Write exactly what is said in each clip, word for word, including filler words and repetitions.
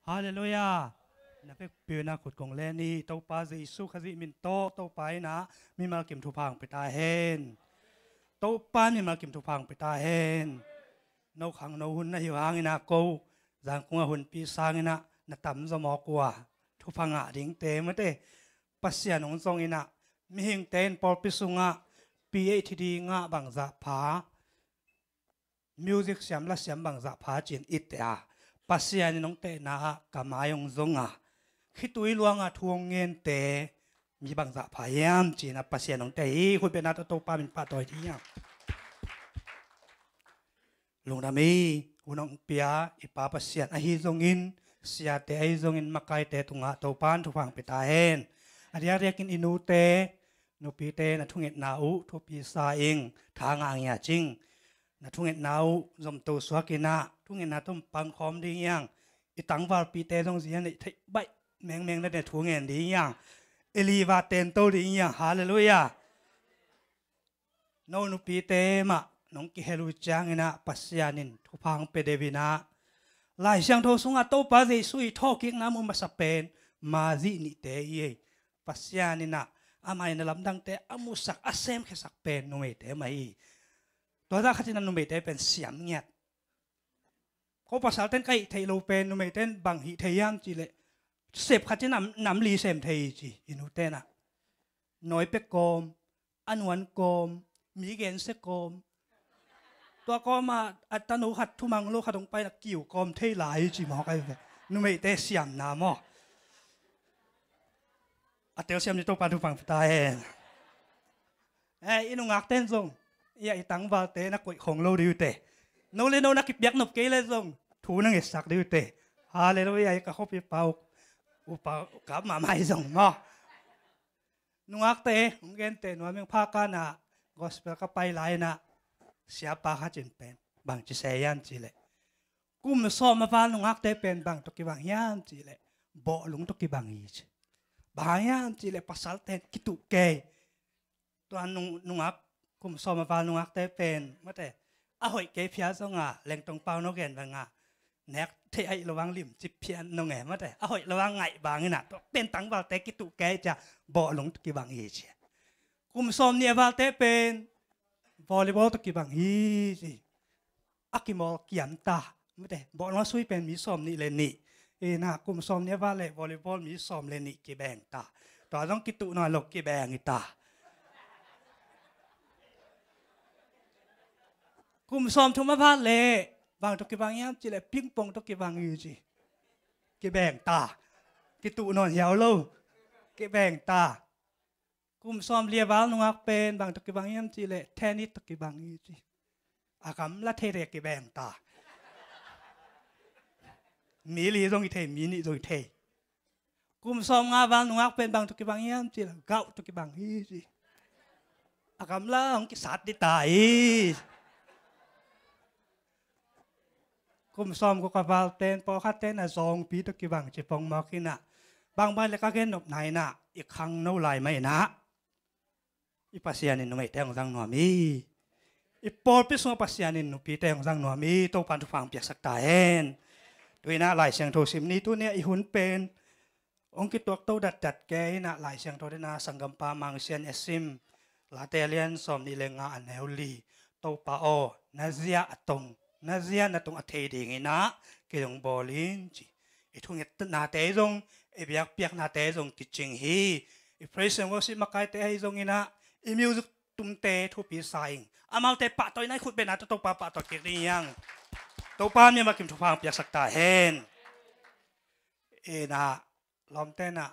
Halleluiah. Na vekpi-in ah khut kong len ni. Topa Jesu Khazih min tawh Topa in ah mimal kim thupha hong pia ta hen. Topa in mimal kim thupha hong pia ta hen. No khangno hun na hi uh hangin ah ko Zangkong ah hunpi sangin ah na tamzaw mawk uh a, thupha ngah dingte mate, Pasian hong zongin ah, mihingte in pawlpi sungah P H D ngah bangzah pha, music siam la siam bangzah pha ci-in i teh a, Pasian in hong tehna ah ka mai hong zong a, khitui luangah thu hong gente mi bangzah pha hiam ci-in ah Pasian hong teh hi. Khut beng na tawh Topa min pahtawi ding hiam? Lungdam hi. Hun hong pia i Pa Pasian ahi zongin, siate ahi zongin, makaite tungah Topa in thupha hong pia ta hen. A diakdiakin i nute, nupite na thungetna uh thupi sa ing, tha ngah ngia cing. Na thungetna uh zomto suakin ah, thungetna tawh pangkhawm ding hiang. I tangvalpite zong zia neih theih baih mengmeng na ne thu ngen ding hiang. I liva tento ding hiang. Halleluiah. No nupite mah nong kihel uh ciangin ah Pasian in thupha hong pia deuh in ah, Lai Siangtho sungah Topa Jesu i thawhkikna mu masa pen Mary nihte hi ei. Pasian in ah amah in a lamdangte a musak, a semkhiasak pen numeite mah hi. Tua zah khatin ah numeite pen siam ngiat. Ko pasalten ka hih theih lo pen numeiten bang hih thei hiam cih leh, sep khat in nam, nam li sem thei hi ci, i nute in ah. Nawi pek kawm, a nuan kawm, mi gensia kawm. Tua kawm ah a tanu khat thumang lo khat hong pai in ah kiu kawm thei lai hi ci mawk ahi ve. Numeite siamna maw. A telsiam ni Topa thupha hong pia ta hen. Eh, i nungakten zong, i a i tangvalte na koih khong lo ding uh teh. No le no na kipiak nop kei le zong thu na ngetsak ding uh teh. Halleluiah. I ka khuapi pa uh, upa kap mahmah hi zong maw. Nungakte hong gente nuam ing. Phakan ah gospel ka pai lai in ah siapa khat in pen bang ci se hiam cih leh, kum sawm a val nungakte pen bang tawh kibang hiam cih leh, bawhlung tawh kibang hi ci. Bang hang hiam cih leh pasalten kituh kei. Tua nung, nungak, kum sawm a val nungakte pen mate, a hoih kei phial zong a, Lengtong pau no gen bang a, nek theih aih lo vang limci phial nong e mate, a hoih lo vang ngaih bang in ah, tua pen tangvalte kituh kei ci a, bawhlung tawh kibang hi ci. Kum sawm nih a valte pen volleyball tawh kibang hi ci. A kimawl kiam ta. Mate, bawhlung a sui pen mi sawm nih le nih. Ina kum sawm nih a val le volleyball mi sawm le nih kibeng ta. Tua zong kituh nawn lo, kibeng hi ta. Kum sawm thum a val le bang tawh kibang hiam cih leh pingpong tawh kibang hi ci. Kibeng ta. Kituh nawn hiau lo. Kibeng ta. Kum sawm li a val nungak pen bang tawh kibang hiam cih leh tennis tawh kibang hi ci. A gamla thei le kibeng ta. Mi li zong hi thei, mi nih zong hi thei. Kum sawm nga a val nungak pen bang tawh kibang hiam cih leh gauh tawh kibang hi ci. A gamla hong kisat dih ta hi. Kum sawm guk a valten pawlkhatten a zawngpi tawh kibang ci pongmawk in ah, bangbang le ka gen nopna in ah, i khangno lai mah in ah, i Pasian in numeite hong zang nuam hi. I pawlpi sungah Pasian in nupite hong zang nuam hi. Topa'n thupha hong piaksak ta hen. Tu in ah Lai Siangtho sim ni, tuni a i hun pen hong kituak to datdat kei in ah, Lai Siangtho den ah sanggampa Mang Sian i a sim Late a lian sawm nih le nga a neu li. Topa aw, na zia a tong, na zia na tong a thei ding in ah kei hong bawl in ci. I thungetnate zong, i biakpiaknate zong kicing hi. I praise and worship makaite ahi zongin ah, i music tumte thupi sa ing. Amaute pahtawina i khut bengna tawh Topa pahtawi kik ding hi hang. Topa mimal kim thupha hong piaksak ta hen. Ina lawmte in ah,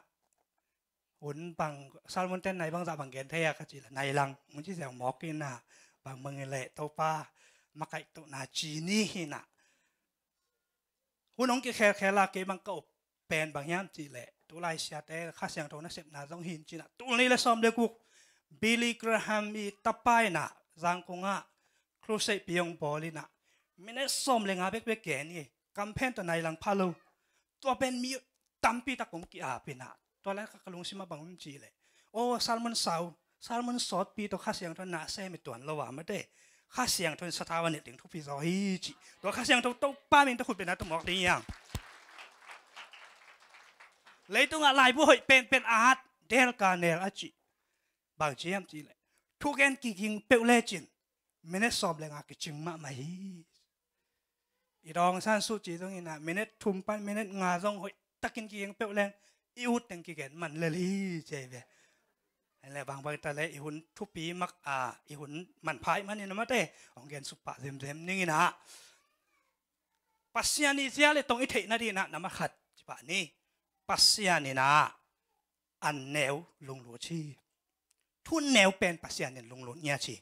hun bang, sermonte in nai bangzah bang gen thei a ka cih leh nai lang, mun ci zeng mawk in ah, bangbang in leh Topa makaihtohna ci ni hi in ah. Hun hong kikhelkhel a kei bang ka up pen bang hiam cih leh, tulai siate Kha Siangtho nasepna zong hi in ci in ah, tul nih le sawm le guk Billy Graham i tapa in ah Zangkong ah crusade pi hong bawl in ah, minute sawm le nga bekbek gen hi. Kamphen tawh nai lang pha lo. Tua pen mi tampi tak hong ki-ap in ah, tua lai ka, ka lungsim ah bang om cih leh, aw, sermon sau, sermon sawtpi tawh Kha Siangtho in na sem hi tuan lo a, mate, Kha Siangtho in sathau a nilh ding thupi zaw hi ci. Tua Kha Siangtho Topa min tawh khut bengna tawh mawk ding hi hang. Leitungah laibu hoih penpen at delka nel a cih. Bang ci hiam cih leh, thugen kiging peuh lecin minit sawm le nga kicing mahmah hi. I dawng san suh ci zongin ah minit thum pan minit nga zong hoih takin kiging peuh leng i ut teng kigen man lel hi ci hi ve. Hi leh bangbang ta leh i hun thupi mak a, i hun manpha i manin a mate hong gen suk pah zemzem ning in ah. Pasian i zia le tong i theihna ding in ah na ma khat ci pah ni. Pasian in ah an neu lunglut hi. Thu neu pen Pasian in lunglut ngiat hi.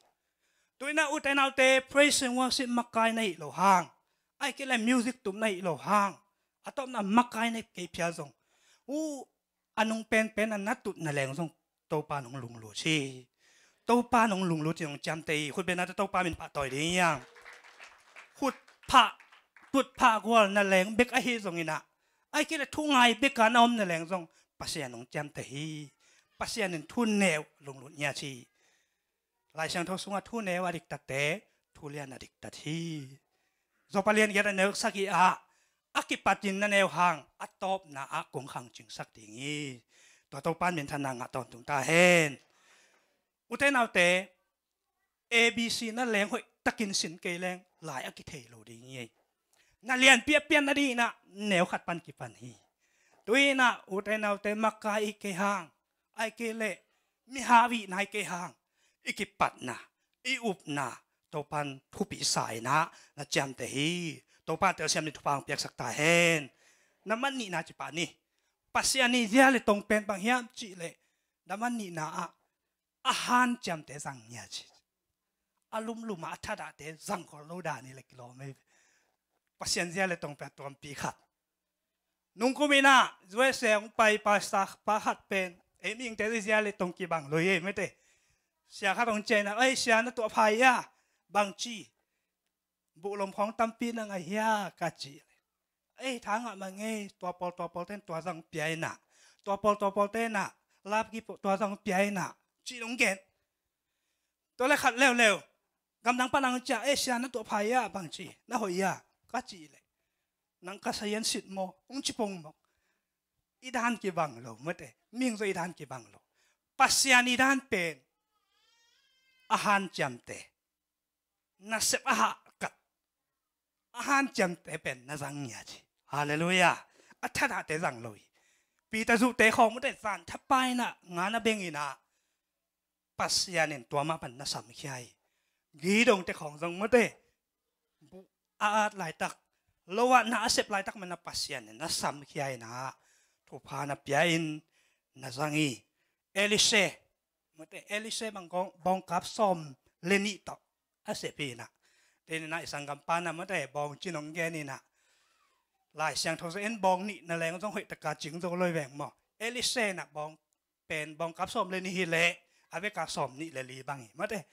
Tu in ah ute naute praise and worship makai na hi lo hang, ai kei le music tum na hi lo hang, a tawpna makai na kei phial zong, u a nung penpen a na tut na leng zong Topa nong lunglut hi. Topa nong lunglut hi, nong ciamteh hi. Khut beng na tawh Topa min pahtawi ding hiam? Khut phah, tut phah gual na leng bek ahi zongin ah, ai kei le thu ngai bek a na om na leng zong Pasian nong ciamteh hi. Pasian in thu neu lunglut ngiat hi. Lai Siangtho sungah thu neu a diktatte thu lian a diktat hi. Zawpa lian giat a neusak hi ah, a kipatin na neu hang a tawpna ah kong khangcingsak ding hi. Tua Topa in minthanna ngah tawntung ta hen. Ute naute, A B C na leng hoih takin sin kei leng lai a kithei lo ding hi. Na lianpi a pian nading in ah neu khat pan kipan hi. Tu in ah ute naute makai i kei hang, ai kei le mi hahvihna i kei hang, i kipatna, i upna Topan thupi sa in ah na ciamteh hi. Topa telsiam ni thupha hong piaksak ta hen. Na man nihna ci pah ni. Pasian i zia le tong pen bang hiam cih leh, na man nihna ah a hanciamte zang ngiat hi. A lumlum a, a thadahte zang khol lo dan hi le kilawm hi. Pasian zia le tong pen a tuampi khat. Nungkum in ah U S A hong pai pastor pa khat pen ei mihingte zia le tong kibang lo hi ei mate. Sia khat hong ciah in ah, "Ei sia, na tuah pha hia?" Bang ci? "Buhlom khawng tampi na ngah hia?" ka ci. "Ei, tha ngah mah ngei, tua pawl tua pawlte'n tua zang pia in ah, tua pawl tua pawlte'n ah lapki tua zang pia in ah," ci dong gen. Tua le khat leuleu gamdang pan hong ciah, "Ei sia, na tuah pha hia?" Bang ci? "Na hoih hia?" ka ci leh, "Nang ka sayan sit maw?" hong ci pong maw. I dan kibang lo mate. Mihing zong i dan kibang lo. Pasian i dan pen a hanciamte, nasep a hahkat, a hanciamte pen na zang ngiat hi. Halleluiah. A thadahte zang lo hi. Peter zuhte khawng mate, zan thapai in ah nga na beng in ah Pasian in tua mah pan na samkhia hi. Gideonte khawng zong mate, buh a at laitak, lo ah na a sep laitak man a Pasian in na samkhia in ah thupha na pia in na zang hi. Elisha mate, Elisha bang kong bawngkap sawm le nih tawh a sep hi in ah. Tuni in ah i sanggampa na mate bawng ci-in hong gen in ah, Lai Siangtho zong en bawng nih na leng zong hoih taka cing zo lo hi veng maw. Elisha in ah bawng pen bawngkap sawm le nih hi leh a vek a sawm nih le li bang hi mate.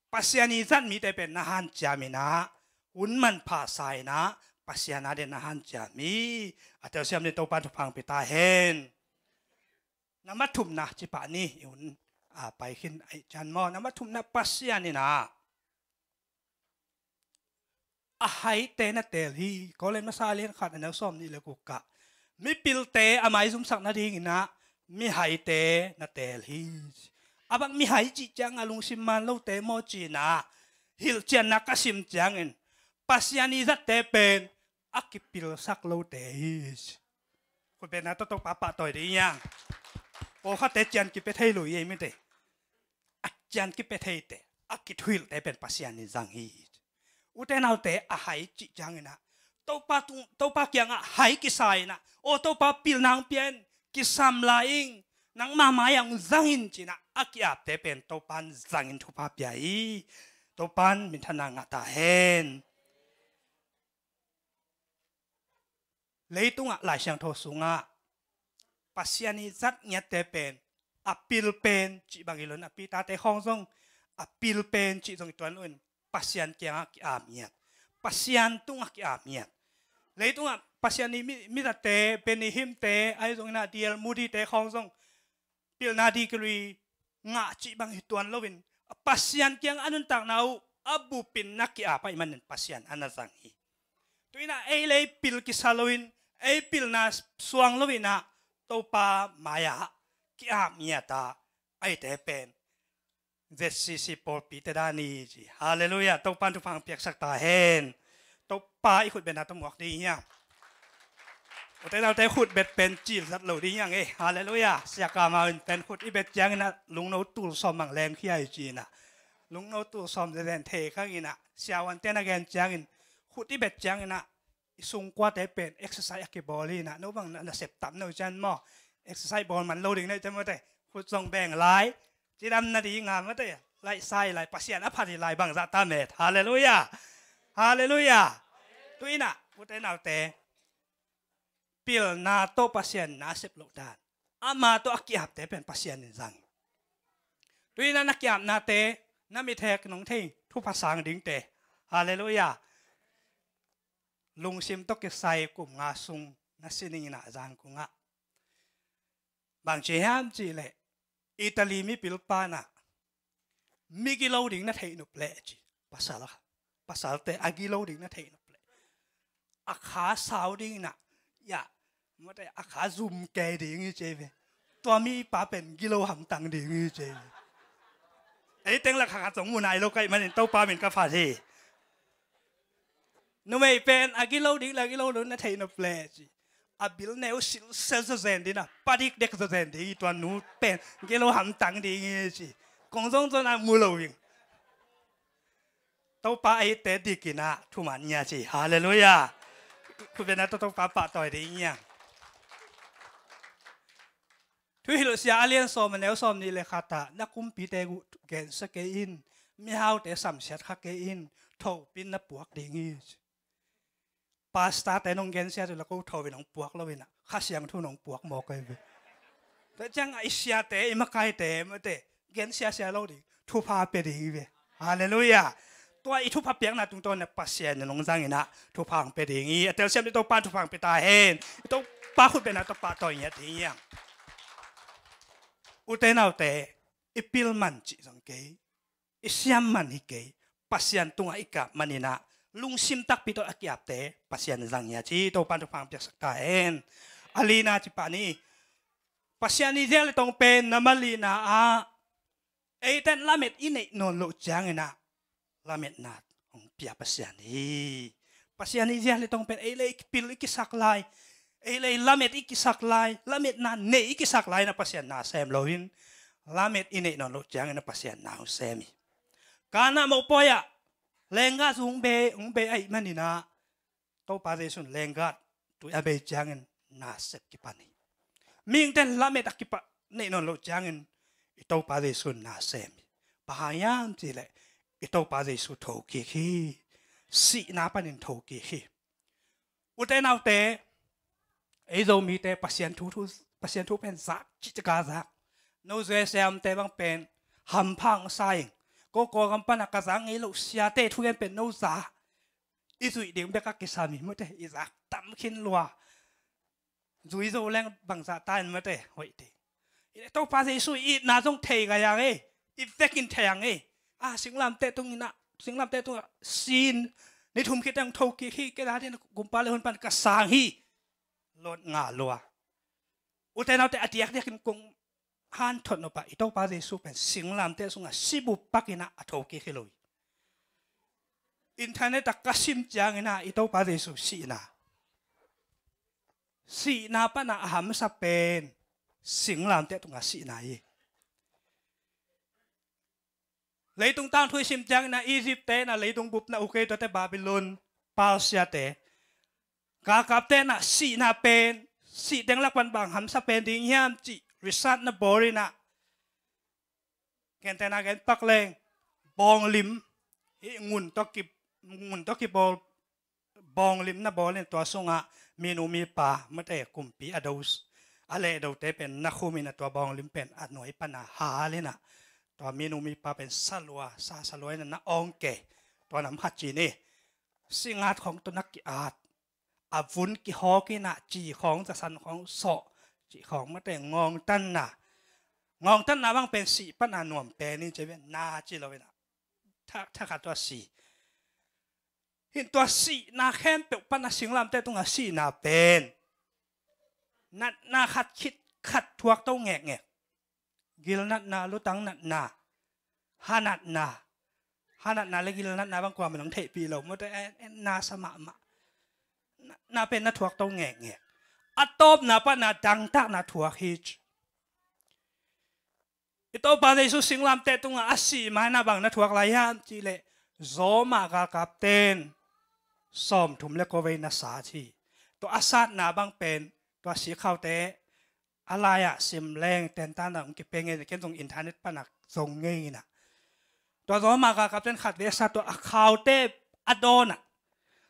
Pasian i zat mite pen na hanciam in ah, hun manpha sa in ah, Pasian a ding na hanciam hi. A telsiam ding Topa thupha hong pia ta hen. Na ma thumna ci pah ni, i hun a pai khin ahih ciang maw. Na ma thumna, Pasian in ah a haite na teel hi. Korin masa a lian khat a neu sawm nih le guk ah, mipilte a maizumsak nading in ah mihaite na teel hi. A bang mihai cih ciang a lungsim man lote maw ci in ah hilhcianna ka sim ciangin, Pasian i zatte pen a kipilsak lote hi. Khut beng na tawh Topa pahtawi ding hi hang. Pawlkhatte cian kipia thei lo hi ei mite. A cian kipia theite, a kithuhilhte pen Pasian in zang hi. Ute naute, a hai cih ciangin ah Topa tung, Topa kiangah hai kisa in ah, "Aw Topa, pilna hong pia in, kisam lai ing, nangma mai-ah hong zang in," ci in ah a ki-apte pen Topa in zangin thupha pia hi. Topa in minthanna ngah ta hen. Leitungah Lai Siangtho sungah Pasian i zat ngiatte pen a pil pen cih bang hi lo in, a Peter-te khawng zong a pil pen cih zong hi tuan lo in, Pasian kiangah ki-am ngiat, Pasian tungah ki-am ngiat. Leitungah Pasian i mi, mizatte, Benny Hinn-te ahi zongin ah, D L Moody-te khawng zong pilna degree ngah cih bang hi tuan lo in, Pasian kiang a nuntakna uh a bupin na ki-ap ahih manin Pasian a na zang hi. Tu in ah ei le ei pil kisa lo in, ei pilna suang lo in ah Topa mai-ah ki-ap ngiat a, eite pen Z C C pawlpi te dan i ci. Halleluiah. Topan thupha piaksak ta hen. Topa i khutbetna tawh muak ding hiam? Ute naute, khutbet pen cil zat lo ding hiam e? Halleluiah. Siakam in pen khut i bet ciangin ah lungno tul sawm mang leng khia i ci-in ah, lungno tul sawm zenzen thei khang in ah, siavuante na gen ciangin, khut i bet ciangin ah i sungkuate pen exercise a kibawl hi in ah, no bang na, nasep tam no cian maw? Exercise bawl man lo ding na cian maw te? Khut zong beng lai, cidam na ding a maw te? Laihsa hi lai, Pasian a phat hi lai, bangzah ta met? Halleluiah. Halleluiah. Tu in ah, ute naute, pilna tawh Pasian na sep loh dan, ama tawh a ki-apte pen Pasian in zang. Tu in ah na ki-apnate, na mithek nong thei thupha sang dingte. Halleluiah. Lungsim tawh kisai kum nga sung na sining in ah Zangkong ah, bang ci hiam cih leh, Italy mipil pa in ah, mi gilo ding na theih nop leh ci. Pasal, pasalte a gilo ding na theih nop leh, a kha sau ding in ah, ya, maw te, a kha zum kei ding hi ci ve. Tua mipa pen gilo hamtang ding hi ci ve. Ei teng lak kha khat zong mu nai lo ka hih manin Topa min ka phat hi. Numei pen a gilo ding le a gilo lo na theih nop leh ci. A bil neu silsel zazen ding a, pa dikdek zazen ding hi, tua nu pen gilo hamtang ding hi ci. Kong zong zong a mu lo ing. Topa eite dik in ah thuman ngiat ci. Halleluiah. Khutbetna tawh Topa pahtawi ding hiam? Thuhilhsia a lian sawm, a neu sawm nih le khat ah, na kumpite uh gensia kei in, mihaute samsiat kha kei in, thopin na puak ding hi. Pastorte nong gensiat uh la ko thopin nong puak lo in ah, Kha Siangtho nong puak mawk ahi ve. Tua ciang a i siate, i makaite, maw te, gensiasia lo ding, thupha pia ding hi ve. Halleluiah. Tua i thupha piakna tungtawn ah Pasian in nong zang in ah, thupha hong pia ding hi. A telsiam ding Topa thupha hong pia ta hen. I Topa khutbetna tawh pahtawi ngiat ding hiam? Ute naute, i pil man cih zong kei, i siam man hi kei, Pasian tungah i ki-ap man in ah, lungsim takpi tawh a ki-apte Pasian zang hi a ci. Topan thupha piaksak ta hen. A lina ci pah ni, Pasian i zial i tong pen na malihna ah, eiten lamet i neih nawn loh ciangin ah, lametna hong pia Pasian hi. Pasian i zial i tong pen ei le i pil i kisak lai, ei le i lamet i kisak lai, lametna nei i kisak lai in ah Pasian na sem lo in, lamet i neih nawn loh ciangin ah Pasian na hong sem hi. Kana mopawi ah, lengga zu hong bei, hong bei ahih manin ah, Topa Jesu in lengga tui a bei ciangin na sep kipan hi. Mihingten lamet a kipan neih nawn loh ciangin i Topa Jesu in na sem hi. Bang hang hiam cih leh i Topa Jesu thokik hi. Sihna panin thokik hi. Ute naute, ei Zomite Pasian thu, thu, Pasian thu pen zak, cikcika zak. No Zosiamte bang pen hampha hong sa ing. Ko Kawlgam pan a ka zak ngei loh siate thugen pen no za. I zuih ding bek a kisam hi, maw te, i zak tam khin lua. Zui zo leng bangzah ta in, maw te, hoih ding. I Topa Jesu i itna zong thei gai ang e, i vekin thei ang e. A, singlamteh tung in ah, singlamteh tung ah sin, ni thum khit teng thokik hi, kei na ding kumpa le hun pan ka sang hi. Lot ngah lua. Ute naute, a diakdiakin kong hanthot nop ah, i Topa Jesu pen singlamteh sungah si bup pakin ah a thokik hi lo hi. Internet ah ka sim ciangin ah i Topa Jesu sihna, sihna pan ah a hamsa pen singlamteh tungah sihna hi. Leitung tangthu i sim ciangin ah Egypt te in ah leitung bupna uk hi, tuate Babylon, Persia te. Galkapte in ah sihna pen, sih deng lak pan bang hamsa pen ding hiam cih research na bawl in ah, gentehna gen pak leng, bawnglim, hih ngun tawh ki, ngun tawh kibawl bawnglim na bawl in, tua sungah minu mipa, maw te, kumpi a do, a lehdote pen na khum in ah, tua bawnglim pen a nuai pan ah hal in ah, tua minu mipa pen salua, sa salua in ah na awng kei, tua nam khat ci ni. Singat khawng tawh na ki-at, a vun kihawk in ah, ci khawng, zasan khawng sawh, ci khawng, maw te, ngawngtanna. Ngawngtanna bang pen sih pan a nuam pen in ci ve, na ci lo in ah, tha, thakhat tua si. Hih tua sihna khempeuh pan a singlamteh tungah sihna pen Natna khat khit khat thuak to ngekngek. Gil natna, lutang natna, ha natna. Ha natna le gil natna bang kuamah in hong theihpih lo maw, tua en, en na sa mahmah. Natna pen na thuak to ngekngek. A tawpna pan a dangtakna thuak hi ci. I Topa Jesu singlamteh tungah a sih ma-in a bang na thuak lai hiam cih leh, Roma galkapten sawmthum le kua vei na sat hi. Tua a satna bang pen tua sikhaute a lai-ah sim leng tentan a hong kipia ngei, ken zong internet pan a zong ngei in ah. Tua Roma galkapten khat vei a sat, tua a khaute a dawn ah,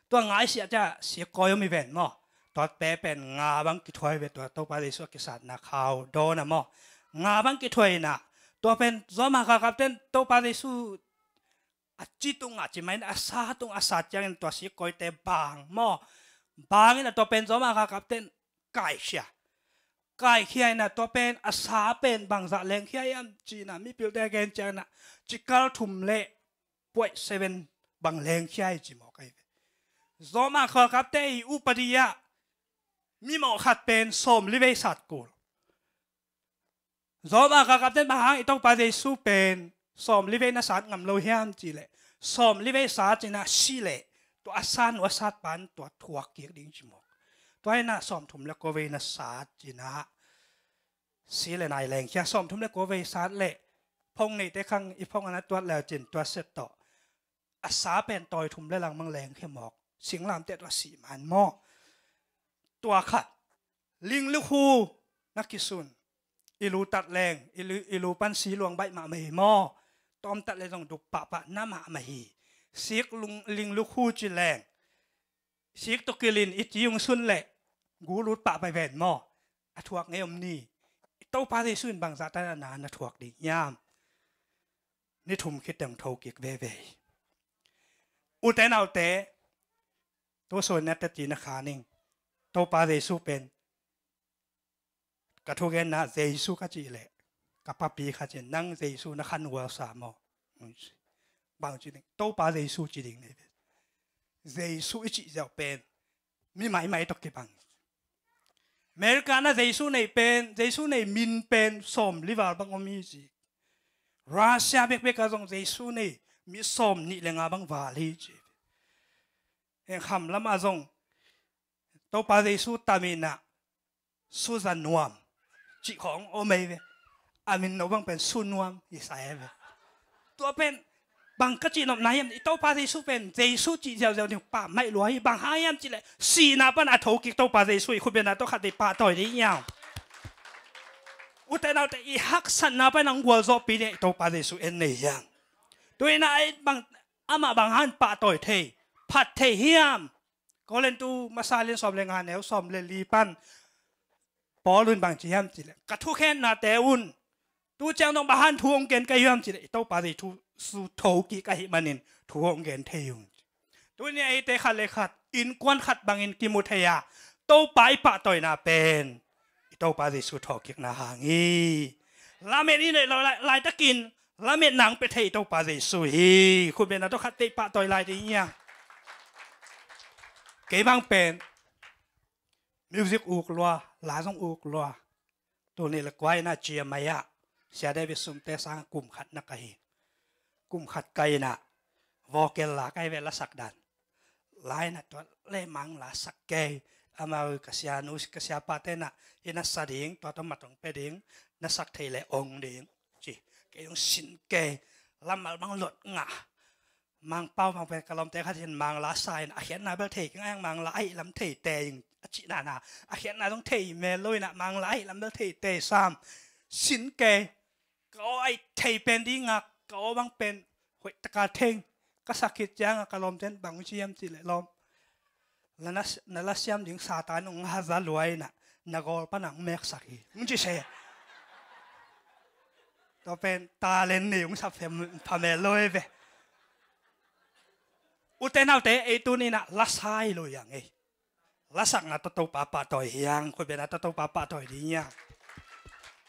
tua nga i siah ciang sik kawi om hi ven maw. Tua pen nga bang kithuah hi ve, tua Topa Jesu a kisatna khau dawn ah maw. Nga bang kithuah in ah, tua pen Roma galkapten Topa Jesu a ci tungah ci ma-in a sa tungah a sat ciangin tua sik kawite bang maw. Bang in ah tua pen Roma galkapten kaikhia. Kaikhia in ah tua pen a sa pen bangzah lengkhia hiam ci-in ah mipilte a gen ciangin ah cikal thum le point seven bang lengkhia hi ci mawk ahi ve. Roma galkapte i upadi ah mimawh khat pen sawmli vei sat kul. Roma galkapten bang hang i Topa Jesu pen sawmli vei na sat ngam lo hiam cih leh, sawmli vei sat ci-in ah si leh tua a sat uh a sat pan tua thuak kik ding ci mawk. Tua hi in ah sawmthum le kua vei na sat ci-in ah si le nai lengkhia, sawmthum le kua vei sat leh phone neite khang i phone a na tuat le cin tua set tawh a sa pen tawi thum le langmang lengkhia mawk. Singlamteh tua sih ma-in maw. Tua khat, ling lukhu na kisun, i lu tat leng, i lu, i lu pan si luang baih mahmah hi maw. Tawm tat le zong dup pahpah na mahmah hi. Sik lung, ling lukhu ci leng, sik tawh kilin i ci hong sun leh gu lut pahpah hi ven maw. A thuak ngei om ni. I Topa Jesu in bangzah tan a na na thuak ding hiam. Ni thum khit teng tho kik veve hi. Ute naute, tu sun na teci na kha ning. Topa Jesu pen ka thugenna Jesu ka cih leh ka papi kha cin, nang Jesu na khanhual sa maw? Bang ci ding, Topa Jesu ci ding nei ve. Jesu i cih ziau pen mi maimai tawh kibang. America na Jesu nei pen, Jesu nei min pen sawmli val bang om hi ci. Russia bekbek ah zong Jesu nei mi sawmnih le nga bang val hi ci. Heng kham lamah zong Topa Jesu tam in ah Susan Nuam cih khawng om ei ve. A min no bang pen Su Nuam hi sa ei ve. Tua pen bang ka cih nopna hiam, i Topa Jesu pen Jesu cih ziauziau ding pammaih lua hi. Bang hang hiam cih leh sihna pan a thokik Topa Jesu hi. Khutbetna tawh khat vei pahtawi ding hiam. Ute naute, i haksatna pan a hong gualzawhpih ding i Topa Jesu en nei hiam. Tu in ah ei bang, amah bang hang pahtawi thei, phat thei hiam. Korintu masa lian sawm le nga neu sawm le li pan Paul in bang ci hiam cih leh, ka thukhennate un tu ciang dong bang hang thu hong gen ka hi hiam cih leh, i Topa Jesu thokik ahih manin thu hong gen thei ung. Tuni a eite khat le khat innkuan khat bangin kimu thei a, Topa i pahtawina pen i Topa Jesu thawhkikna hang hi. Lamet i neih loh lai, laitakin lametna hong pia thei i Topa Jesu hi. Khutbetna tawh khat vei pahtawi lai ding hi hang. Kei bang pen music uk lua, la zong uk lua. Tul nih le kua in ah Chiang Mai ah Sia David Sumte sang kum khat na ka hi. Kum khat ka in ah vocal la ka hi ve, lasak dan. La in ah tua le Mangla sak kei. Amau ka sianu, ka siapate in ah, i na sa ding, tua tawh mat hong pia ding, na sak thei le ong ding ci. Kei zong sin kei, lammal bang lot ngah. Mangpau bang pen ka lawmte khat in Mangla sa in a khiatna bel thei kei ngai, Mangla ahih lam thei tei ing a cih nana, a khiatna zong thei mel lo in ah Mangla ahih lam bel thei tei sam. Sin kei, ka aw aih thei pen ding a, ka aw bang pen hoih taka theng. Ka sak khit ciang a ka lawmte in bang ci hiam cih leh, lawm, na, na, na la siam ding Satan hong haza lua in ah, na gawl pan ah hong meksak hi, hong ci se. Tua pen talent nei hong sap pha mel lo hi ve. Ute naute, ei tuni in ah lasa hi lo hi hang ei. Lasakna tawh Topa pahtawi hi hang, khutbetna tawh Topa pahtawi ding hi hang.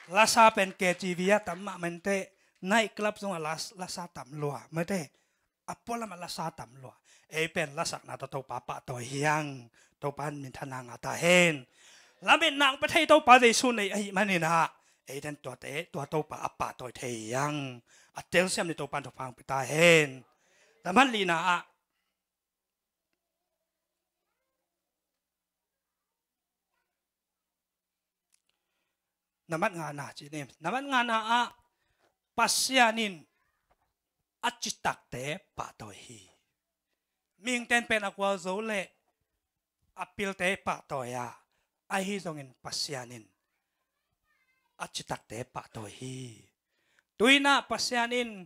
Lasa pen K T V ah tam mahmah inteh, night club zongah las-, lasa tam lua mate. A pualamah lasa tam lua. Ei pen lasakna tawh Topa pahtawi hi hang. Topa in minthanna ngah ta hen. Lametna hong pia thei Topa Jesu nei ahih manin ah, eiten tuate, tua Topa a pahtawi thei hi hang. A telsiam ni Topa in thupha hong pia ta hen. Laman lina ah, na mat ngana ci ni. Na mat ngana ah Pasian in a citakte pahtawi hi. Mihingten pen a gualzo le a pilte pahtawi a, ahi zongin Pasian in a citakte pahtawi hi. Tuinah Pasian in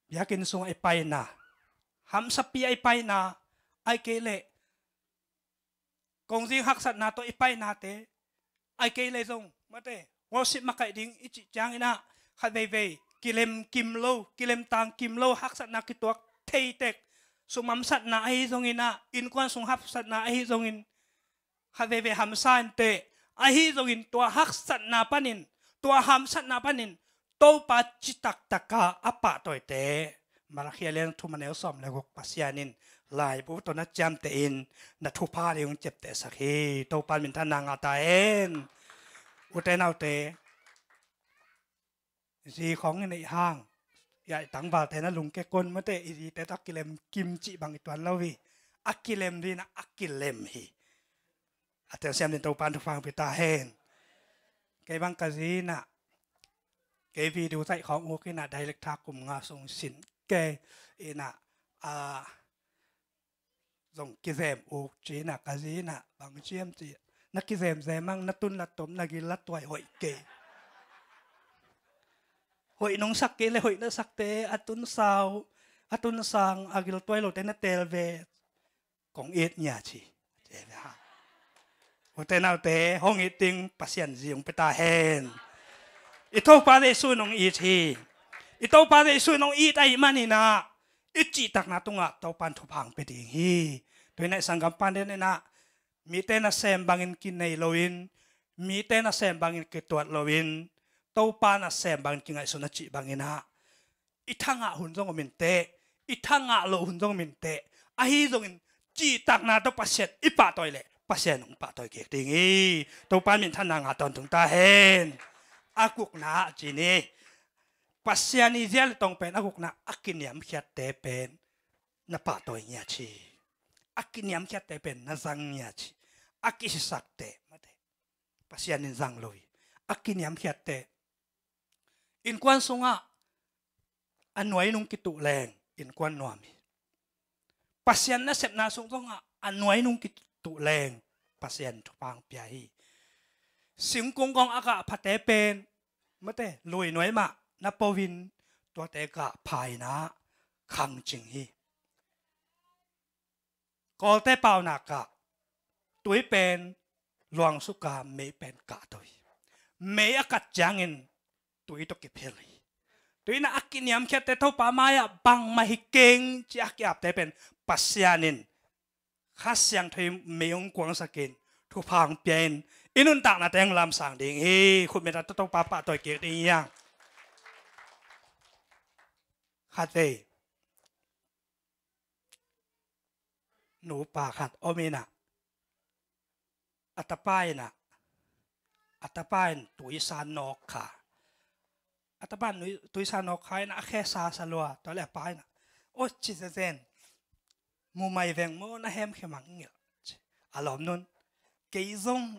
biakinn sungah i paina, hamsapi ah i paina, ai kei leh kongzing haksatna tawh i painate, ai kei le zong mate, worship makaih ding i cih cianginah khat veivei kilem kim lo, kilemtang kim lo, haksatna kituak theitek, sumamsatna ahi zonginah, innkuan sung haksatna ahi zongin, khat veivei hamsa inteh, ahi zongin tua haksatna panin, tua hamsatna panin Topa citaktakah a pahtawite, Malakhia lian thum a neu sawm le guk, Pasian in laibu tawh na ciamteh in na thupha ding hong ciaptehsak hi. Topa in minthanna ngah ta hen. Ute naute, zi khawng i neih hang, ya i tangvalte na lungke kon mate, i zite tawh a kilem kim cih bang i tuan lo hi. A kilem dinah a kilem hi. A telsiam din Topa in thupha hong pia ta hen. Kei bang ka zi inah, kei video zaih khawng uk inah, director kum nga sung sin kei inah, a, zong kizem uk ci inah, ka zi inah bang ciam ci, na kizemzem ang, na tun la tom, na gil la tuai hoih kei. Hoih nong sak kei le hoih na sakte, a tun sau, a tun sang, a gil tuai lote na teel ve. Kong it ngia ci. Ute naute, hong it ding Pasian zi hong pia ta hen. I Topa Jesu in hong it hi. I Topa Jesu in hong it ahih maninah i cihtakna tungah Topa in thupha hong pia ding hi. Tuinah i sanggam panden inah, mite nasem bangin kinei loin, mite nasem bangin kituat loin, Topa nasem bangin kingaihsun a cih banginah, i thangah hun zong om inteh, i thangah loh hun zong om inteh, ahi zongin cihtakna tawh Pasian i pahtawi leh Pasian hong pahtawi kik ding hi. Topa in minthanna ngah tawntung ta hen. A gukna ah ci ni, Pasian i zia le tong pen a gukna, a kiniamkhiatte pen na pahtawi ngia ci. A kiniamkhiatte pen na zang ngia ci. A kisisakte mate, Pasian in zang lo hi. A kiniamkhiatte, innkuan sungah a nuai nung kituh leng innkuan nuam hi. Pasian nasepna sung zongah a nuai nung kituh leng Pasian thupha hong pia hi. Singkung kong a gah phate pen mate, lui nuai mah na poin, tuate gah pha inah khangcing hi. Kawlte paunak ah tui pen luangsuka, mei pen kahto hi. Mei a kat ciangin tui tawh kiphel hi. Tuinah a kiniamkhiatte Topa mai-ah bangmah hi keng ci a ki-apte pen Pasian in Kha Siangtho in mei hong kuangsakin thupha hong pia in i nuntaknate hong lamsang ding hi. Khutmeta Topa pahtawi kik ding hi hang. Khatvei nupa khat om inah, a tapa inah, a tapa in tuisa nawk kha. A tapa in nui-, tuisa nawk kha inah a khe sasa lua, tua le a pa inah, "O, ci zezen, mumai veng maw, na hemkhe mangngilh," ci. A lawmnun, "Kei zong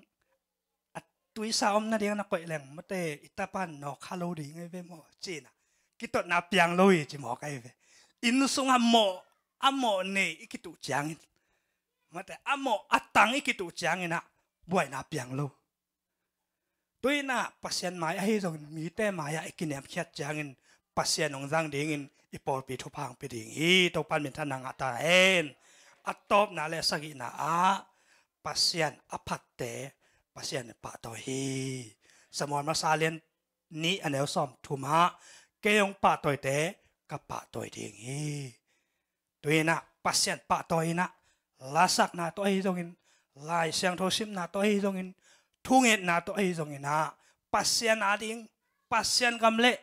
a tuisa om nading na koih leng mate, i tapa in nawk kha lo ding ahi ve maw," ci inah kitotna piang lo hi ci mawk ahi ve. Inn sungah mawh, a mawh nei i kituh ciangin mate, a mawh a tang i kituh cianginah buaina piang lo. Tuinah Pasian mai ahi zongin mite mai-ah i kiniamkhiat ciangin Pasian hong zang dingin i pawlpi thupha hong pia ding hi. Topa in minthanna ngah ta hen. A tawpna le a sagihna ah Pasian a phatte Pasian in pahtawi hi. Samuel masa lian nih a neu sawm thum ah, "Kei hong pahtawite ka pahtawi ding hi." Tuinah Pasian pahtawi inah, lasakna tawh ahi zongin, Lai Siangtho simna tawh ahi zongin, thungetna tawh ahi zonginah, Pasian ading, Pasian gam le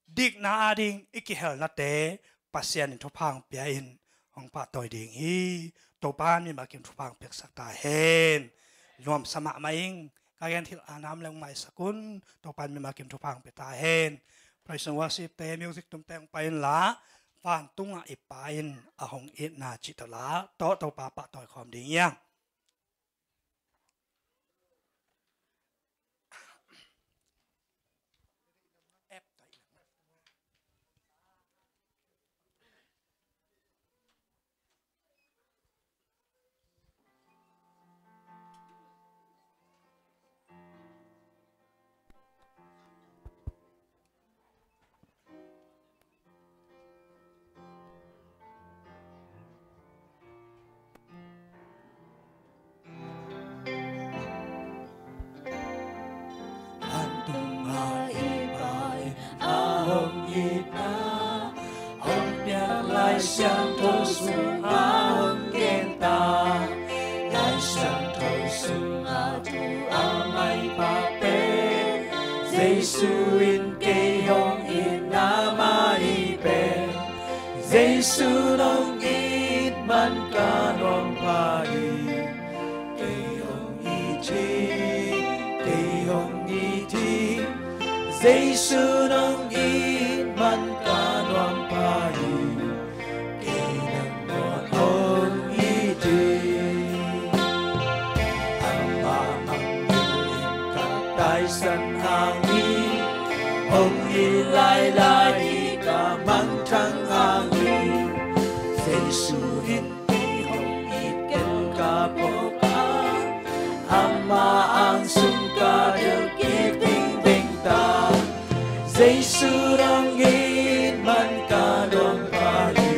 dikna ading i kihelnate Pasian in thupha hong pia in hong pahtawi ding hi. Topa in mimal kim thupha hong piaksak ta hen. Nuamsa mahmah ing. Ka gen thil a nam leng maisak un. Topa'n mimal kim thupha hong pia ta hen. Praise and worship te, music tumte hong pai inla, vantungah i Pa in a hong itna cih tawh la tawh Topa pahtawi khawm ding hi hang. Vantungah i Pa in a hong itna hong piak, Lai Siangtho sungah hong gen ta. Lai Siangtho sungah thu a maipha pen, Jesu in kei hong itna mah hi pen. Jesu nong it man ka nuam pha hi. Kei hong it hi, kei hong it hi. Jesu nong it man ka nuam pha hi. Kei nangawn hong it hi. Amah mangngilh in ka taisan hang hi. Hong it lailai hi, ka mangthang hang hi. Jesu in kei hong it kei ka phawk a, amah ang sung ka delh kik ding bek ta. Jesu nong it man ka nuam pha hi.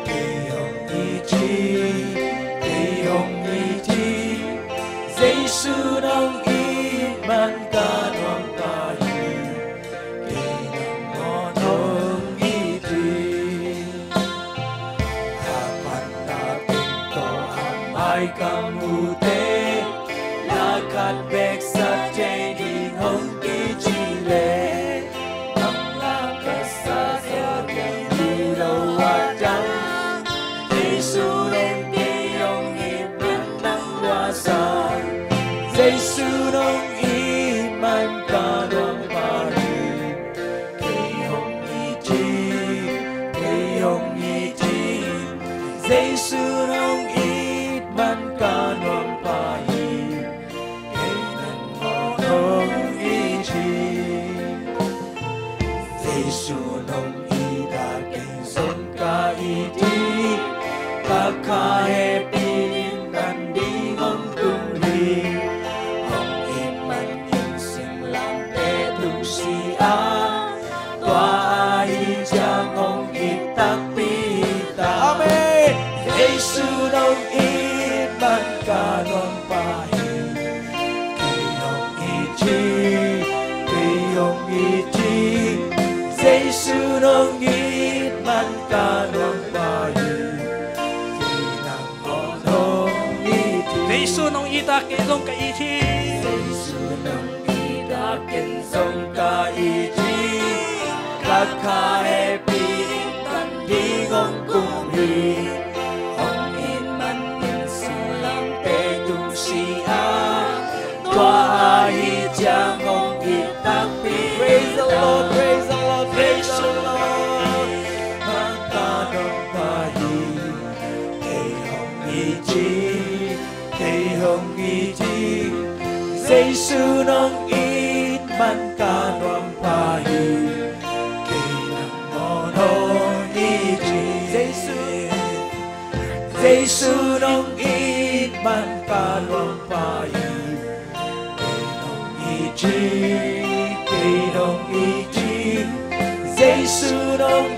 Kei hong it hi, kei hong it hi. Jesu nong it man ka nuam pha hi. Kei nangawn hong it hi. A panna teng tawh a mai ka mute, na khat bek sa thei ding hong kici leh, bang la ka sa zaw ding hi lo a dang. Jesu nong kei hong it man nang lua sa. Jesu nong it man ka nuam pha hi. Kei hong it hi, kei hong it hi. Jesu nong it man ka nuam pha hi. Kei nangawn hong it hi. Jesu nong it a kei zong ka it hi. Ka kha hehpih in tan ding hong tung hi. Hong it man in singlamteh tung si a, tua ahi ciang hong it takpi hi ta. Amen. Jesu nong it man ka nuam pha hi. Kei hong it hi, kei hong it hi. Jesu nong it man ka nuam pha hi. Kei nangawn hong it hi. Jesu nong it a kei zong ka it hi. Jesu nong it a kei zong ka it hi. Ka kha hehpih in tan ding hong tung hi. Hong it man in singlamteh tung si a, tua ahi ciang hong it takpi. Praise the Lord, praise the Lord, praise the Lord. Man ka nuam pha hi. Kei hong it hi, kei hong it hi. Jesu nong it man ka nuam pha hi. Kei nangawn hong it hi. Jesu, Jesu nong it man ka nuam pha hi. Kei hong it hi, kei hong it hi. Jesu nong